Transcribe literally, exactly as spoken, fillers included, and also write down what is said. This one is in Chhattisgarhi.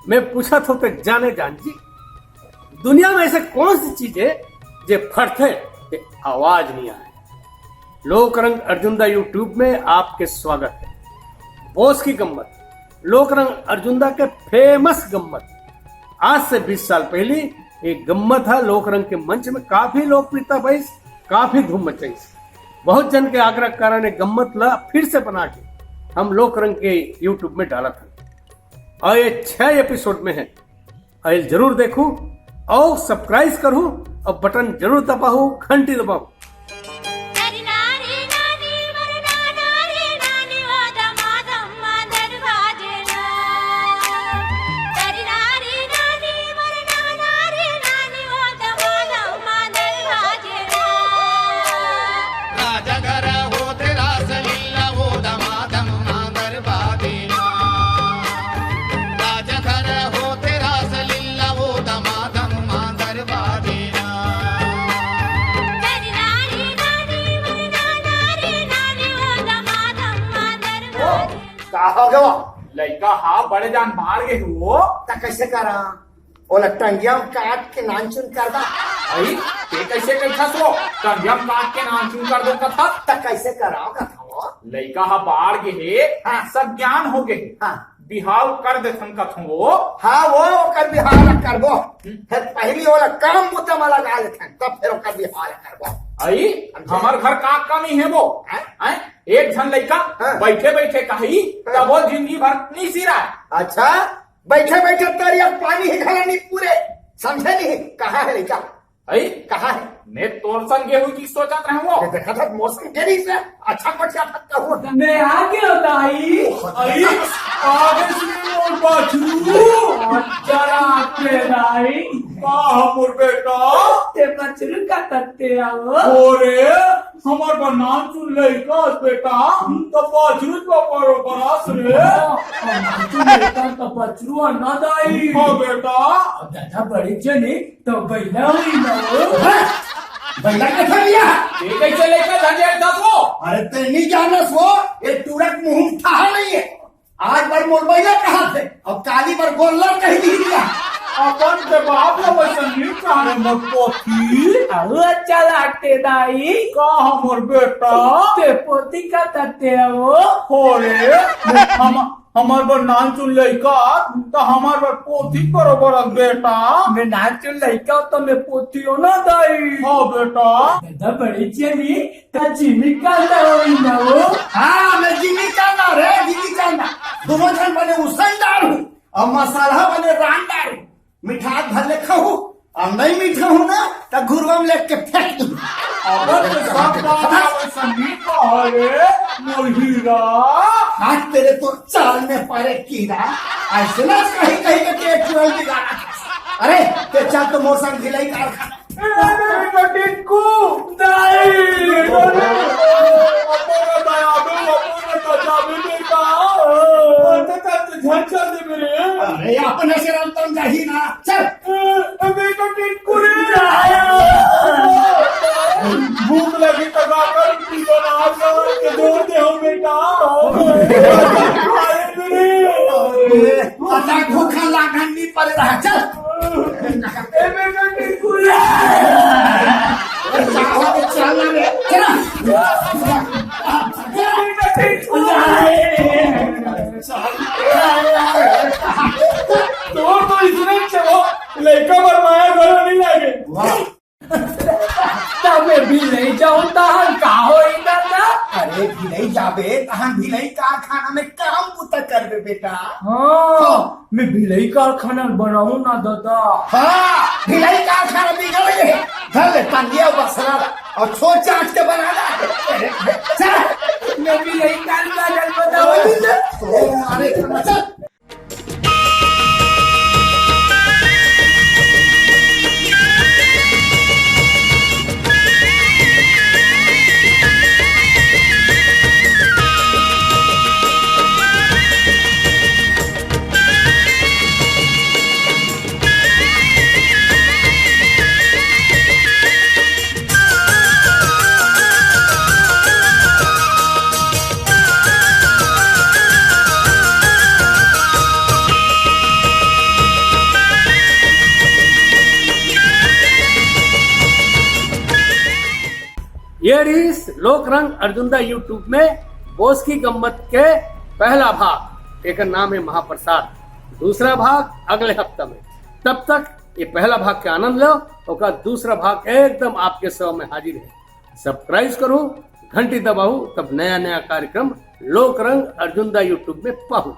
मैं पूछत हों त जाने जान जी, दुनिया में ऐसे कौन सी चीज हे जे फटथे ते आवाज नहीं आए? लोक रंग अर्जुन दा YouTube में आपके स्वागत है। बोस की गम्मत, लोक रंग अर्जुन दा के फेमस गम्मत। आज से बीस साल पहली ये गम्मत ह लोक रंग के मंच में काफी लोकप्रियता पाइस, काफी धूम मचाइस। बहुत जन के आग्रह के कारण ये गम्मत ला फिर से बना के हम लोक रंग के YouTube में डालत हन। अउ ये छह एपिसोड में है, अउ जरूर देखू अउ सब्सक्राइब करू अउ बटन जरूर दबाऊ, घंटी दबाऊ। राजगर होत रासलीला वो दमादम मांगर बाजेना। राजगर होत रासलीला वो दमादम मांगर बाजेना। का हो गवा? लइका हा बड़े जान बाहर गे हो। त कैसे करा? ओला टंगिया म काट के नानचुन कर दा। अई, ते कैसे कहिथस वो? टंगिया म काट के नानचुन कर दो कथस? त कैसे कराव कथव? लइका हा बाढ़ गे हे, हाँ। सब ज्ञान हो गे हे। हाँ। बिहाव कर देथन कथों वो। हाँ, वो ओकर बिहाव करबो। हम्म। फिर पहली ओला काम बुता म लगा लेथन, तब फिर ओकर बिहाव करबो। अई, समझे? हमर घर का कमी हे वो? हैं? हैं? एक झन लइका हाँ। बैठे बैठे कही, हाँ। तब वो जिंदगी भर नहीं सिराय। अच्छा, बैठे बैठे तरिया पानी ही घला नहीं पूरे, समझे नहीं? कहाँ है लइका? अई? कहाँ है? मैं तोर संग गे हुई की सोचत रहूं। ये देखा था, मोर संग गे रही से, अच्छा कोठिया फटका हुआ। मैं आ गया दाई। अई, आगे से मोर बछरू। जरा के दाई। का हमर बेटा? ते बछरू का तत्ते आओ। अरे, हमर बर नानचुन लइका अस बेटा, त बछरू तो बरोबर अस रे। हाँ, नानचुन लइका त बछरू अना दाई। हाँ बेटा। अब दादा बड़े जने त बइला होई ना हो। हाँ, बइला कथा लिया। ये कैसे लइका धंधे दस वो? अरे ते नहीं जानस वो, ये टूरा के मुंह में ठहा नहीं है। आज बर मोर बइला कहा थे, अब काली बर गोल्लर कह दी दिया। अपन के बाप ला वैसन नहीं कहा रे मोर पोती। अउ अच्छा लागते दाई। का हमर बेटा? ते पोती का तत्ते हो। हो रे, हम, हमर बर नानचुन लइका, त हमर बर पोती बरोबर अस बेटा। मैं नानचुन लइका, त मैं पोती हो ना दाई। हाँ बेटा। दादा बड़ी चली, त जिमी कांदा होई ना हो? हाँ, मैं जिमी कांदा रे, जिमी कांदा। दोनों झन बने उसन डारू, अउ मसाला बने रान डारू। मिठास भर ले खाहू, अउ नहीं मीठा हूँ ना, त घुरवा में लेके फेंक दूँ। अब तो सब बात अब संगीत का है रे, मोर हीरा। आज तेरे तो चाल में पड़े कीड़ा, ऐसे ना कहीं कहीं के पेट चुराई बिगाड़ा। अरे, ते चल तो मोर संग भिलाई कारखाना। अरे टिक्कू, नहीं। अरे दयालु, अरे दयालु बेटा। अरे तो झंझट दे मेरे। अरे अपने से रमतम जाही ना। चल। अरे बेटा टिक्कू रे। भूख लगी तो जाकर रोटी बना के जोर दे हो बेटा। अरे मेरे। अरे, पता भूखा लागन नहीं पड़ रहा। चल। ए बेटा टिकुला। चाहो तो चल ना रे। चला। ए बेटा टिकुला। तोर तो इसने चलो, लइका बर माया घलो नहीं लागे। वाह। त मैं भी नहीं जाऊं तहन का होई दादा? अरे भी नहीं जाबे, तहन भी नहीं कारखाना में काम बुता करबे बेटा। हाँ। हाँ। मैं भिलाई कारखाना बनाऊं ना दादा। हाँ, भिलाई कारखाना बिगड़ गए। धर ले तंगिया बसरा और छोट चाट के बना ला। चल। मैं भिलाई कारखाना बनाऊं। तो अरे चल। रहिस लोक रंग अर्जुंदा YouTube में बोस की गम्मत के पहला भाग, एकर नाम है महाप्रसाद। दूसरा भाग अगले हफ्ता में। तब तक ये पहला भाग के आनंद लो, ओकर दूसरा भाग एकदम आपके सेवा में हाजिर है। सब्सक्राइब करू, घंटी दबाऊ, तब नया नया कार्यक्रम लोक रंग अर्जुंदा YouTube में पाहू।